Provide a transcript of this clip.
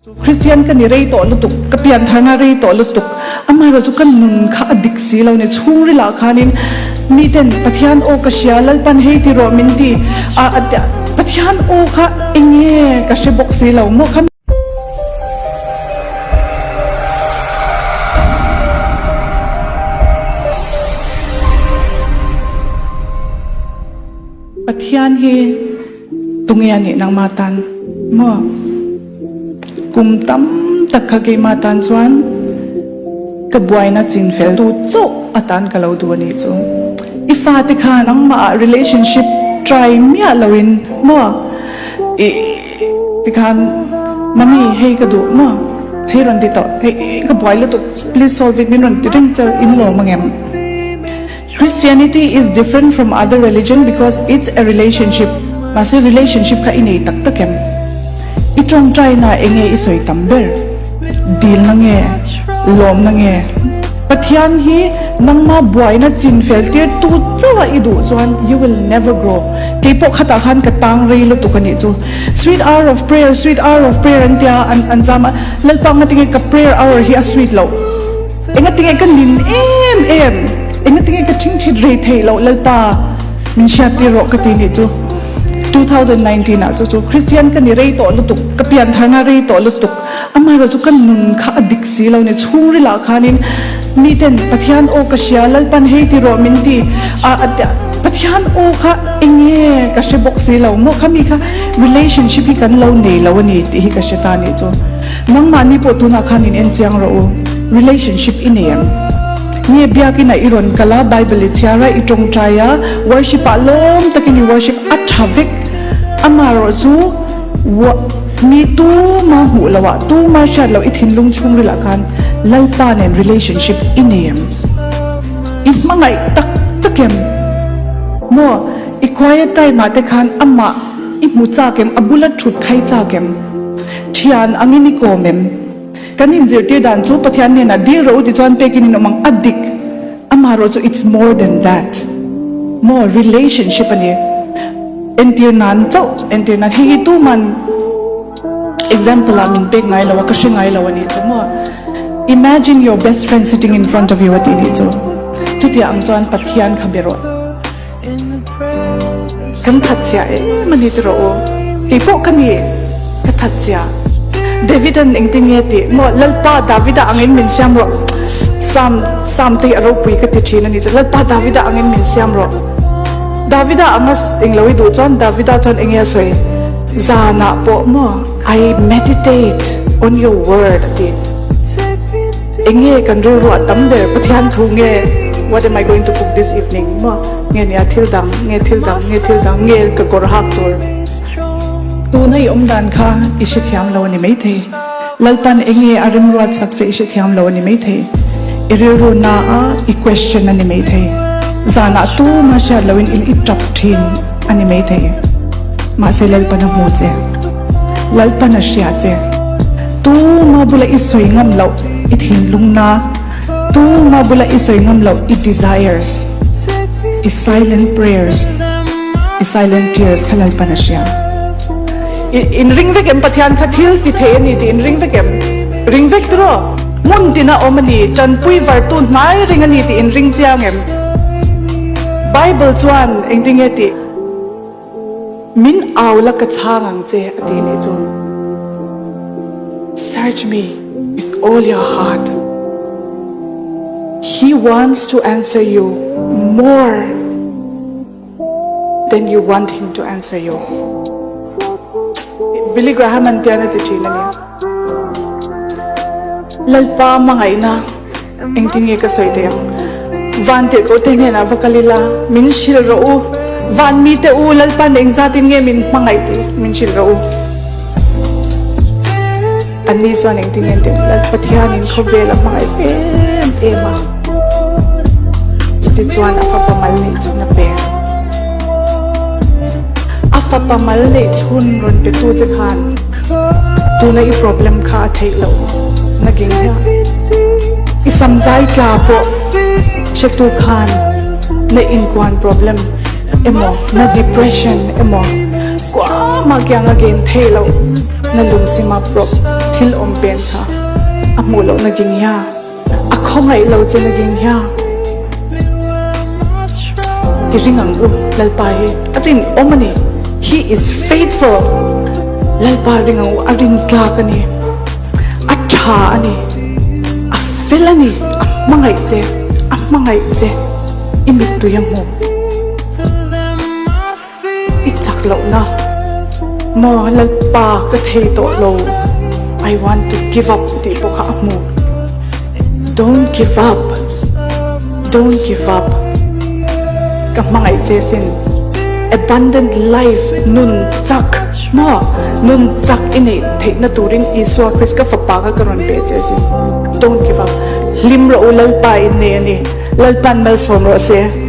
Kristian ka ni rei tawh lutuk, ka piantharna rei tawh lutuk, amaherawhchu ka nun kha a dik si lo ni, chhungrilah khanin miten Pathian aw ka hria, Lalpan hei ti rawh min ti a, Pathian aw kha enge ka hre bawk si lo maw kha. Pathian hi tunge a nih nangmah tan maw? Kum tam tak kha keimah tan chuan ka buaina chin fel tu chauh atan ka lo duh a nih chu. I fate kha nangmah ah relationship try miah loin maw? I tikhan mummy hei ka duh maw? Hei rawn ti tawh hei ka buai lutuk please solve it min rawn ti reng che in lawm angem? Christianity is different from other religion because it's a relationship mahse relationship kha i nei tak tak em? I tawngtaina enge i sawi tam ber? Dilna nge? Lawmna nge? Pathian hi nangma buaina chin fel tir tu chauh a i duh chuan you will never grow. Keipawh khatah khan ka tang rei lutuk a nih chu. Sweet hour of prayer, sweet hour of prayer an tia an zam a, Lalpa ngatinge ka prayer hour hi a sweet loh? Engatinge ka nin em em, engatinge ka thingthit rei theih loh Lalpa min hriattir rawh ka ti nih chu. 2019 ah chu chu Kristian ka ni rei tawh lutuk, ka piantharna rei tawh lutuk, amaherawhchu ka nun kha a dik si lo ni, chhungrilah khanin miten Pathian aw ka hria, Lalpan hei ti rawh min ti a, Pathian aw kha enge ka hre bawk si lo maw, khami kha relationship hi kan lo nei lo a ni tih hi ka hre ta nih chu. Nangmahni pawh tunah khan in en chiang rawh u, relationship i nei em? Nge biakina i rawn kal a, Bible i chhiar a, i tawngtai a, worship ah lawm takin i worship a tha vek. Amaherawh chu mi tuma hmuh loh ah, tuma hriat loh i thinlung chhungrilah khan Lalpa nen relationship i nei em? I hmangaih tak tak em? Maw i quiet time ah te khan amah i hmu chak em? A bula thut khai chak em? Thian angin i kawm em? Kan inzirtir dan chu Pathian hnenah dil rawh u ti chuan pekin in awm ang a dik. Amaherawh chu it's more than that. Maw relationship a ni. Entir nan chauh entir nan hei hi tuman example ah min pek ngai lo a ka hre ngai lo a nih chu maw. Imagine your best friend sitting in front of you a tih nih chu. Chutiang ang chuan Pathian kha be rawh. Kan that chia em a ni tiraw u? Kei pawh ka ni, ka that chia. David-a'n engtin nge tih maw? Lalpa Davida angin min siam rawh. Psalm, Psalm te hi a ropui ka ti thin a ni chu. Lalpa Davida angin min siam rawh. Davida anga englo i duh chuan Davida chuan enge a sawi? Zanah pawh maw I meditate on your word a ti. Enge kan rilru a tam ber Pathian thu nge what am I going to cook this evening maw nge nia thil dang nge thil dang nge thil dang nge ka kawr hak tur tuna i awm dan kha i hrethiam lo a ni maithei Lalpan enge a remruat sak che i hrethiam lo a ni maithei i rilru na a i question a ni maithei zanah tuma hriat loin i tap thin a ni maithei mahse Lalpan a hmu che. Lalpan a hria che. Tuma bula i sawi ngam loh i thinlungna, tuma bula i sawi ngam loh i desires, i silent prayers, i silent tears kha Lalpan a hria. I inring vek em Pathian kha thil ti thei a ni tih inring vek em? Ring vek tiraw? Hmun tina awm a ni, tanpui vartu hnai ring a ni tih inring chiang em? Bible chuan engtinge tih? Min au la ka chhang ang che a ti nih chu. Search me with all your heart. He wants to answer you more than you want him to answer you. Billy Graham an tian a ti thin a ni. Lalpa hmangaihna Engtin nge ka sawi thei ang? Van tirhkoh te hnenah va kal ila, min hrilh rawh u. Van mite u, Lalpa'n engzatin nge min hmangaih tih min hrilh rawh u. Anni chuan engtin nge an tih? Lal Pathianin khawvel a hmangaih em em a, chutichuan a fapa mal neih chhun a pe. A fapa mal neih chhun rawn petu che khan tuna i problem kha a theih loh nakin hian i samzai tla pawh hretu khan na inkuan problem emaw na depression emaw kuamah kiang a gen theih loh na lungsima prop. Thil awm pen kha a hmuh loh na ging hia, a khawngaih lo che na ging hia. I ring ang u, Lalpa hi a rinawm a ni. He is faithful. Lalpa ring ang u, a rintlak a ni. A tha a ni. A fel a ni. A hmangaih che, a hmangaih che. I mittui a hmu. I chak lohna maw Lalpa ka thei tawh lo I want to give up tih pawh kha a hmu Don't give up Don't give up Ka hmangaih che sin Abundant life nun chak maw nun chak i neih theihna turin Isua Krist ka fapa kha ka rawn pe che sin Don't give up Hlim rawh u Lalpa in nei a ni Lalpa'n malsawm rawh se.